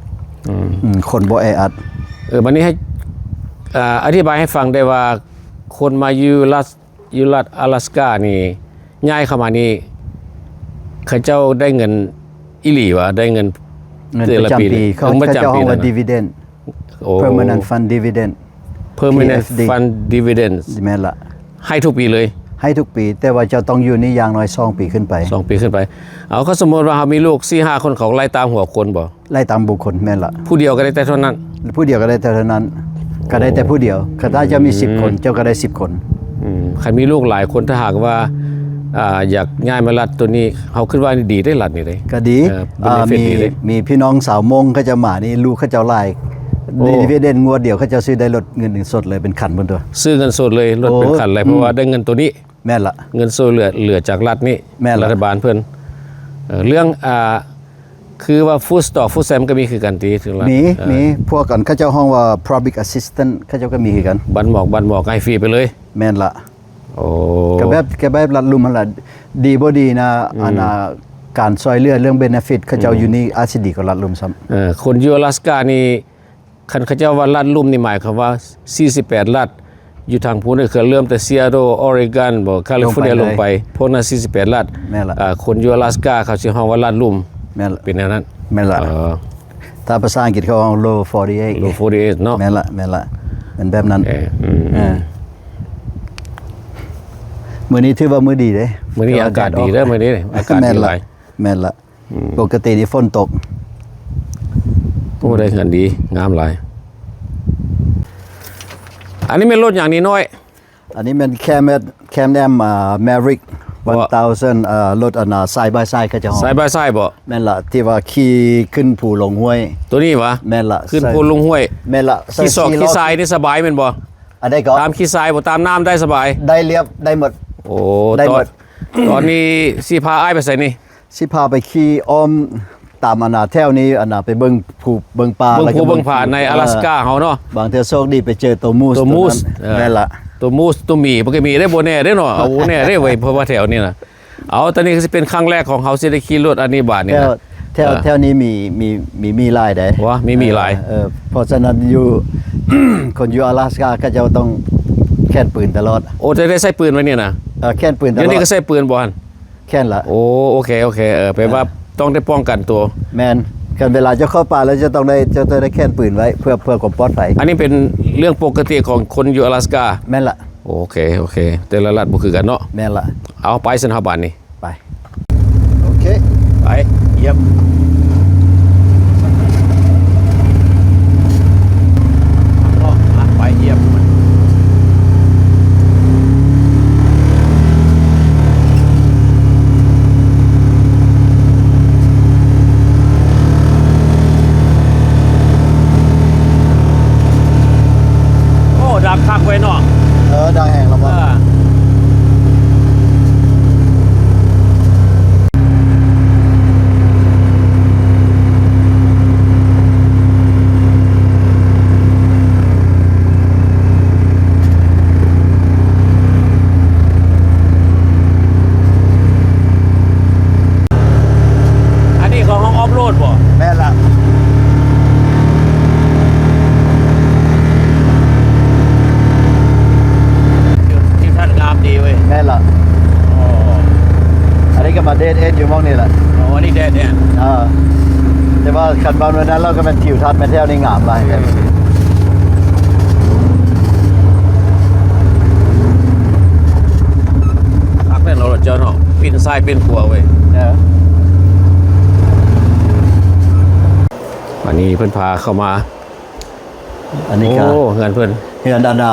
ອືມ ອືມ ຄົນບໍ່ແອອັດ. ເອີ ບັດນີ້ໃຫ້ ອ່າ ອະທິບາຍໃຫ້ຟັງໄດ້ວ່າ ຄົນມາຢູ່ລັດ ຢູ່ລັດອາລາສການີ້ ຍ້າຍເຂົ້າມານີ້ ເຂົາເຈົ້າໄດ້ເງິນອີ່ຫຼີຫວາ? ໄດ້ເງິນ ເງິນປະຈຳປີ ເດືອນລະປີ ເຂົາ ເງິນປະຈຳປີ ເຂົາເຈົ້າຮ້ອງວ່າ dividend. ໂອ້ permanent fund dividend. permanent fund dividend. ແມ່ນລະ. ໃຫ້ທຸກປີເລີຍ? ໃຫ້ທຸກປີ ແຕ່ວ່າເຈົ້າຕ້ອງຢູ່ນີ້ຢ່າງໜ້ອຍສອງປີຂຶ້ນໄປ. ສອງປີຂຶ້ນໄປ. ເອົາ ຄັນສົມມຸດວ່າເຮົາມີລູກສີ່ຫ້າຄົນ ເຂົາໄລ່ຕາມຫົວຄົນບໍ່? ໄລ່ຕາມບຸກຄົນ. ແມ່ນລະ. ຜູ້ດຽວກໍໄດ້ແຕ່ເທົ່ານັ້ນ? ຜູ້ດຽວກໍໄດ້ແຕ່ເທົ່ານັ້ນ. ໂອ້ ກໍໄດ້ແຕ່ຜູ້ດຽວ. ຄັນຖ້າເຈົ້າມີສິບຄົນ ອືມ ເຈົ້າກໍໄດ້ສິບຄົນ. ອືມ ຄັນມີລູກຫຼາຍຄົນ ຖ້າຫາກວ່າ ອ່າ ຢາກຍ້າຍມາລັດໂຕນີ້ ເຮົາຄິດວ່າດີເດ້ ລັດນີ້ເດ້. ກໍດີ. ເອີ ເປັນ ອ່າ ເບເນຟິດ ມີ ດີເດ້. ມີພີ່ນ້ອງຊາວມົ້ງເຂົາເຈົ້າມານີ້ ລູກເຂົາເຈົ້າຫຼາຍ. ໂອ້ dividend ງວດດຽວເຂົາເຈົ້າຊື້ໄດ້ລົດເງິນສົດເລີຍ ເປັນຄັນພຸ້ນຕົວະ. ຊື້ເງິນສົດເລີຍ ລົດເປັນຄັນເລີຍ. ໂອ້ ເພາະວ່າ ອືມ ໄດ້ເງິນໂຕນີ້. ແມ່ນລະ. ເງິນຊ່ວຍເຫຼືອ ເຫຼືອຈາກລັດນີ້. ແມ່ນລະ. ລັດຖະບານເພິ່ນ. ເອີ ເລື່ອງ ອ່າ ຄືວ່າ food stamp food stamp ກໍມີຄືກັນຕິ? ມີ ເອີ ມີ. ພວກອັນເຂົາເຈົ້າຮ້ອງວ່າ public assistance ເຂົາເຈົ້າກໍມີຄືກັນ. ບັດໝອກ ບັດໝອກໃຫ້ຟຣີໄປເລີຍ. ແມ່ນລະ. ໂອ້ ກໍແບບ ກໍແບບລັດລຸ່ມຫັ້ນລະ. ດີບໍ່ດີນະ ອືມ ອັນນ່າ ການຊ່ວຍເຫຼືອເລື່ອງ benefit ເຂົາເຈົ້າ ອືມ ຢູ່ນີ້ອາດຊິດີກວ່າລັດລຸ່ມຊ້ຳ. ເອີ ຄົນຢູ່ອາລາສການີ້ ຄັນເຂົາເຈົ້າວ່າລັດລຸ່ມນີ້ ໝາຍຄວາມວ່າສີ່ສິບແປດລັດ ຢູ່ທາງພຸ້ນ ກໍຄືເລີ່ມແຕ່ Seattle Oregon ບໍ California ລົງໄປ ລົງໄປເລີຍ ພວກນັ້ນສີ່ສິບແປດລັດ. ແມ່ນລະ. ອ່າ ຄົນຢູ່ອາລາສກາເຂົາຊິຮ້ອງວ່າລັດລຸ່ມ. ແມ່ນລະ. ເປັນແນວນັ້ນ. ແມ່ນລະ. ເອີ ຖ້າພາສາອັງກິດເຂົາຮ້ອງ Lower forty-eight. Lower forty-eight ເນາະ. ແມ່ນລະ ແມ່ນລະ ເປັນແບບນັ້ນ. ເອີ ອືມ ເອີ ມື້ນີ້ຖືວ່າມື້ດີເດ້ ມື້ນີ້ອາກາດດີເດີ. ແດດອອກ ມື້ນີ້ອາກາດດີຫຼາຍ. ແມ່ນລະ. ອືມ ປົກກະຕິນີ້ຝົນຕົກ. ໂອ້ ໄດ້ເຮືອນດີ ງາມຫຼາຍ. ອັນນີ້ແມ່ນລົດຫຍັງນີ້ນ້ອຍ? ອັນນີ້ແມ່ນ Can-Am ແມ່ນ Can-Am ອ່າ Maverick ເອີ ລົດອັນນ່າ side by side ເຂົາເຈົ້າ. Side by side ບໍ? ແມ່ນລະ ທີ່ວ່າຂີ່ຂຶ້ນພູລົງຫ້ວຍ. ໂຕນີ້ຫວາ? ແມ່ນລະ. ຂຶ້ນພູລົງຫ້ວຍ. ແມ່ນລະ. ຂີ່ຊອກຂີ່ຊາຍນີ້ສະບາຍແມ່ນບໍ? ອັນໃດກໍ ຕາມຂີ້ຊາຍບໍ່ ຕາມນ້ຳໄດ້ສະບາຍ. ໄດ້ລຽບ ໄດ້ໝົດ. ໂອ້ ໄດ້ໝົດ. ຕອນ ຕອນນີ້ຊິພາອ້າຍໄປໃສນີ້? ຊິພາໄປຂີ່ອ້ອມ ຕາມອັນນ່າແຖວນີ້ ອັນນ່າໄປເບິ່ງພູເບິ່ງປ່າ ເບິ່ງພູເບິ່ງຜາໃນອາລັດສະກາເຮົາເນາະ. ບາງເທື່ອໂຊກດີໄປເຈີໂຕມູສ ໂຕມູສ ໂຕນັ້ນ ເອີ ແມ່ນລະ ໂຕມູສ ໂຕໝີ່ ມັນກໍມີໄດ້ ບໍ່ແນ່ເດ້ເນາະ ບໍ່ແນ່ເດ້ເວີຍ ເພາະວ່າແຖວນີ້ນະ ເອົາ ຕອນນີ້ກໍຊິເປັນຄັ້ງແລກຂອງເຮົາຊິໄດ້ຂີ່ລົດອັນນີ້ບາດນີ້ນະ. ແຖວ ແຖວ ເອີ ແຖວນີ້ມີ ມີ ມີໝີ່ຫຼາຍໃດ໋. ວ່າມີໝີ່ຫຼາຍ ເອີ ເອີ ເພາະສະນັ້ນຢູ່ ຄົນຢູ່ອາລັດສະກາເຂົາເຈົ້າຕ້ອງແຂນປືນຕະຫຼອດ. ໂອ້ ຈະໄດ້ໃຊ້ປືນໄວ້ນີ້ນະ? ເອີ ແຂນປືນຕະຫຼອດ. ດຽວນີ້ກໍໃຊ້ປືນບໍ່ຫັ້ນ? ແຂນລະ. ໂອ້ ໂອເຄ ໂອເຄ ເອີ ແປວ່າ ເອີ ຕ້ອງໄດ້ປ້ອງກັນຕົວ. ແມ່ນ ຄັນເວລາເຈົ້າເຂົ້າປ່າແລ້ວ ເຈົ້າຕ້ອງໄດ້ ເຈົ້າຕ້ອງໄດ້ແຂນປືນໄວ້ ເພື່ອ ເພື່ອຄວາມປອດໄພ. ອັນນີ້ເປັນເລື່ອງປົກກະຕິຂອງຄົນຢູ່ອາລັດສະກາ? ແມ່ນລະ. ໂອເຄ ໂອເຄ ແຕ່ລະລັດບໍ່ຄືກັນເນາະ. ແມ່ນລະ. ເອົາ ໄປຊັ້ນເຮົາບາດນີ້ ໄປ ໂອເຄ ໄປ ຢ້ຽມ ໄປຢ້ຽມ. ໂອ້ ດັງຄັກເວີຍເນາະ. ເອີ ດັງແຮງແລ້ວບໍ່? ເອີ ອັນນີ້ເຂົາຮ້ອງອອຟໂຣດບໍ່? ແມ່ນລະ. ທິວ ທິວທັດງາມດີເວີຍ. ແມ່ນລະ. ອໍ ອັນນີ້ກໍມາເດດເອັນຢູ່ໝ່ອງນີ້ແຫຼະ. ອໍ ອັນນີ້ເດດເອັນ. ເອີ ແຕ່ວ່າຄັນບ້ານເມືອງນັ້ນ ລາວກໍແມ່ນທິວທັດແມ່ນແຖວນີ້ງາມຫຼາຍ. ອືມ ຄັກແນ່ນອນເຈົ້າເນາະ ປິ່ນຊ້າຍປິ່ນຂວາເວີຍ. ເອີ ອັນນີ້ເພິ່ນພາເຂົ້າມາ ອັນນີ້ກໍ ໂອ້ ເຮືອນເພິ່ນ ເຮືອນອັນນ່າ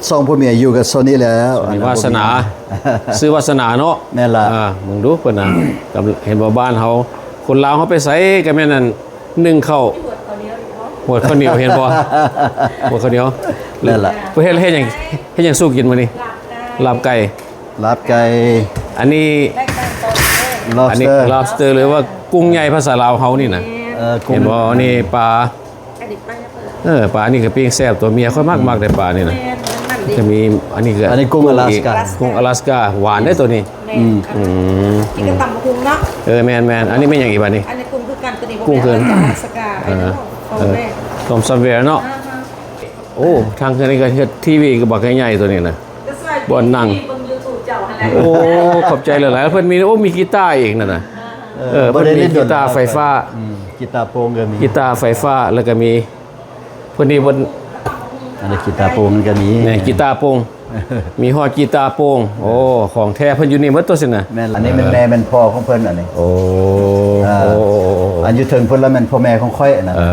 ສອງຜົວເມຍຢູ່ກັນໂຊນນີ້ແຫຼະ. ອັນນີ້ວາສະໜາ ຊື່ວາສະໜາເນາະ. ແມ່ນລະ. ອ່າ ເບິ່ງດູເພິ່ນນະ ເຫັນບໍ່ ບ້ານເຮົາ ຄົນລາວເຮົາໄປໃສກໍແມ່ນອັນ ໜຶ້ງເຂົ້າ ຫວດເຂົ້າໜຽວ ເຫັນບໍ່ ຫວດເຂົ້າໜຽວ. ແມ່ນລະ. ເຮັດ ເຮັດຫຍັງ ເຮັດຫຍັງສູ່ກິນມື້ນີ້? ລາບໄກ່ ລາບໄກ່ ລາບໄກ່. ອັນນີ້ lobster ອັນນີ້ lobster ຫຼືວ່າກຸ້ງໃຫຍ່ພາສາລາວເຮົານີ້ນະ. ເອີ ກຸ້ງ ເຫັນບໍ່? ອັນນີ້ປາ ເອີ ປານີ້ກໍປີ້ງແຊບຕົວ ເມຍຂ້ອຍມັກ ອືມ ມັກໄດ໋ປານີ້ນະ. ແມ່ນ ມັນມັນດີ. ຈະມີ ອັນນີ້ກໍ ອັນນີ້ກຸ້ງອາລັດສະກາ ກຸ້ງອາລັດສະກາ ຫວານເດ້ຕົວນີ້. ແມ່ນ ອືມ ອືມ ກິນກັບຕຳບັກຫຸ່ງເນາະ. ເອີ ແມ່ນໆ. ອັນນີ້ແມ່ນຫຍັງອີກບາດນີ້? ອັນນີ້ກຸ້ງຄືກັນ ຕົວນີ້ ກຸ້ງຄືກັນ ອາລັດສະກາ. ເອີ ຕົ້ມຊຳແວນເນາະ. ໂອ້ ທາງເຮືອນນີ້ກໍເຮັດທີວີກໍບັກໃຫຍ່ໆຕົວນີ້ນະ ບ່ອນນັ່ງ. ເບິ່ງຢູທູບເຈົ້າຫັ້ນແຫຼະ. ໂອ້ ຂອບໃຈຫຼາຍໆ. ເພິ່ນມີ ໂອ້ ມີກີຕາອີກນັ້ນນະ. ເອີ ເອີ ເພິ່ນມີ ບໍ່ໄດ້ຫຼິ້ນດົນ ກີຕາໄຟຟ້າ. ອືມ ກີຕາໂປ່ງກໍມີ ກີຕາໄຟຟ້າ ແລ້ວກໍມີ ເພິ່ນນີ້ເພິ່ນ ອັນນີ້ກີຕາໂປ່ງມັນກໍມີ. ແມ່ນ ກີຕາໂປ່ງ ມີຮອດກີຕາໂປ່ງ. ໂອ້ ຂອງແທ້ເພິ່ນຢູ່ນີ້ໝົດຕົວະຊີ້ນະ. ແມ່ນ ອັນນີ້ແມ່ນ ເອີ ແມ່ແມ່ນພໍ່ຂອງເພິ່ນອັນນີ້. ໂອ້ ເອີ ໂອ້ ອັນຢູ່ເທິງເພິ່ນລະແມ່ນພໍ່ແມ່ຂອງຂ້ອຍອັນນັ້ນ. ເອີ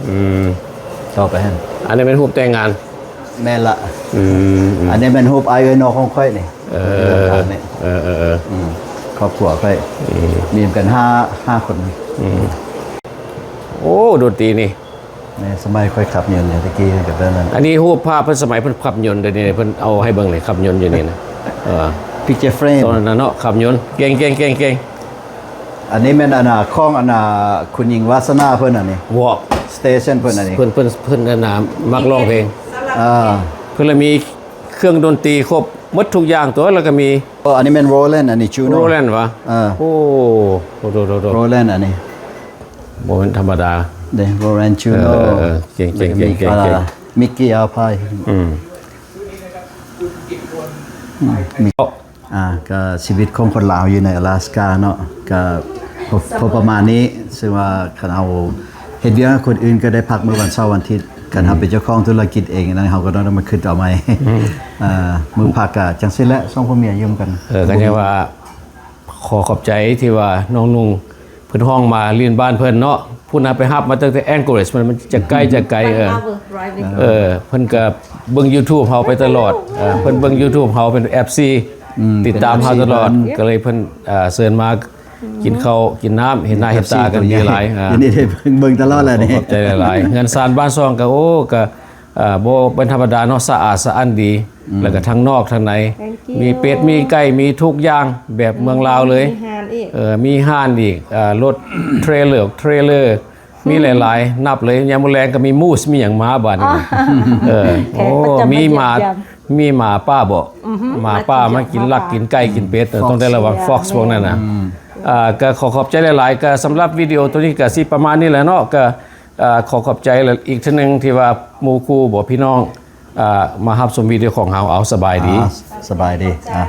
ອືມ ຕໍ່ໄປຫັ້ນ ອັນນີ້ແມ່ນຮູບແຕ່ງງານ. ແມ່ນລະ. ອືມ ອືມ ອັນນີ້ແມ່ນຮູບອ້າຍເອື້ອຍນ້ອງຂອງຂ້ອຍນີ້. ເອີ ເອີ ເອີ ອືມ ຄອບຄົວຂ້ອຍ ອືມ ມີນຳກັນຫ້າ ຫ້າຄົນ. ອືມ ໂອ້ ດົນຕີນີ້ ແມ່ນ ສະໄໝຂ້ອຍຂັບຍົນຢູ່ຕະກີ້ກັບເລື່ອງນັ້ນ. ອັນນີ້ຮູບພາບເພິ່ນສະໄໝເພິ່ນຂັບຍົນ ດຽວນີ້ເພິ່ນເອົາໃຫ້ເບິ່ງເລີຍ ຂັບຍົນຢູ່ນີ້ນະ. ເອີ picture frame ຕອນນັ້ນນະເນາະ ຂັບຍົນ ເກັ່ງໆໆໆ. ອັນນີ້ແມ່ນອັນນ່າ ຂອງອັນນ່າ ຄຸນຍິງວາສະໜາເພິ່ນອັນນີ້ ວອກ station ເພິ່ນອັນນີ້ ເພິ່ນ ເພິ່ນ ເພິ່ນອັນນ່າ ມັກຮ້ອງເພງ. ອ່າ ເພິ່ນລະມີເຄື່ອງດົນຕີຄົບໝົດທຸກຢ່າງຕົວະ ລະກະມີ ເອີ ອັນນີ້ແມ່ນ Roland ອັນນີ້ Juno Roland ຫວາ? ເອີ ໂອ້ ໂດໆໆໆ Roland ອັນນີ້ ບໍ່ແມ່ນທຳມະດາເດ້ Roland Juno. ເອີ ເກັ່ງໆໆໆ Mickey Alpine. ອືມ ອືມ ອ່າ ກໍຊີວິດຂອງຄົນລາວຢູ່ໃນອາລັດສະກາເນາະ ກໍພໍ ພໍປະມານນີ້. ເຊິ່ງວ່າຄັນເຮົາເຮັດວຽກໃຫ້ຄົນອື່ນກໍໄດ້ພັກມື້ວັນເສົາວັນອາທິດ, ຄັນເຮົາເປັນເຈົ້າຂອງທຸລະກິດເອງນັ້ນ ເຮົາກໍຕ້ອງໄດ້ມາຄິດເອົາໃໝ່. ອືມ ອ່າ ມື້ພັກກໍຈັ່ງຊີ້ແຫຼະ ສອງຜົວເມຍຢູ່ນຳກັນ. ເອີ ກໍຍັງວ່າ ຂໍຂອບໃຈທີ່ວ່ານ້ອງນຸ່ງ ເພິ່ນຮ້ອງມາຫຼິ້ນບ້ານເພິ່ນເນາະ. ພຸ້ນນະ ໄປຮັບມາຕັ້ງແຕ່ Anchorage ມັນ ມັນຈະໄກ ຈະໄກ. ເອີ ເອີ ເພິ່ນກໍເບິ່ງ YouTube ເຮົາໄປຕະຫຼອດ. ເອີ ເພິ່ນເບິ່ງ YouTube ເຮົາເປັນ ເອັຟຊີ ອືມ ຕິດຕາມເຮົາຕະຫຼອດ ເປັນ ເອັຟຊີ ເພິ່ນ ກໍເລີຍເພິ່ນ ອ່າ ເຊີນມາກິນເຂົ້າກິນນ້ຳ ເຫັນໜ້າເຫັນຕາກັນດີຫຼາຍ. ຍິນດີໄດ້ເບິ່ງຕະຫຼອດແຫຼະນີ້. ຂອບໃຈຫຼາຍໆ. ເຮືອນຊານບ້ານຊ່ອງກໍ ໂອ້ ກໍ ເອີ ບໍ່ເປັນທຳມະດາເນາະ ສະອາດສະອ້ານດີ. ອືມ ແລ້ວກໍທັງນອກທັງໃນ Thank you ມີເປັດມີໄກ່ ມີທຸກຢ່າງແບບເມືອງລາວເລີຍ. ມີຮ້ານ ເອີ ມີຮ້ານອີກ ເອີ ລົດເທຣລເລີ ເທຣລເລີ ມີຫຼາຍໆ ນັບເລີຍ ຍາມມື້ແລງກໍມີມູສ ມີຫຍັງມາບາດນີ້ ເອີ ໂອ້ ມີໝາ ມີໝາປ່າບໍ ໝາປ່າມາກິນລັກ ກິນໄກ່ ກິນເປັດ ຕ້ອງໄດ້ລະວັງ Fox ພວກນັ້ນນະ ອ່າ ກໍຂໍຂອບໃຈຫຼາຍໆ ກໍສຳລັບວິດີໂອໂຕນີ້ກໍຊິປະມານນີ້ແຫຼະເນາະ ກໍ ອ່າ ຂໍຂອບໃຈອີກເທື່ອໜຶ່ງທີ່ວ່າໝູ່ຄູ່ບໍພີ່ນ້ອງ ອ່າ ມາຮັບຊົມວິດີໂອຂອງເຮົາ ເອົາ ສະບາຍດີ ອ່າ ສະບາຍດີ ອ່າ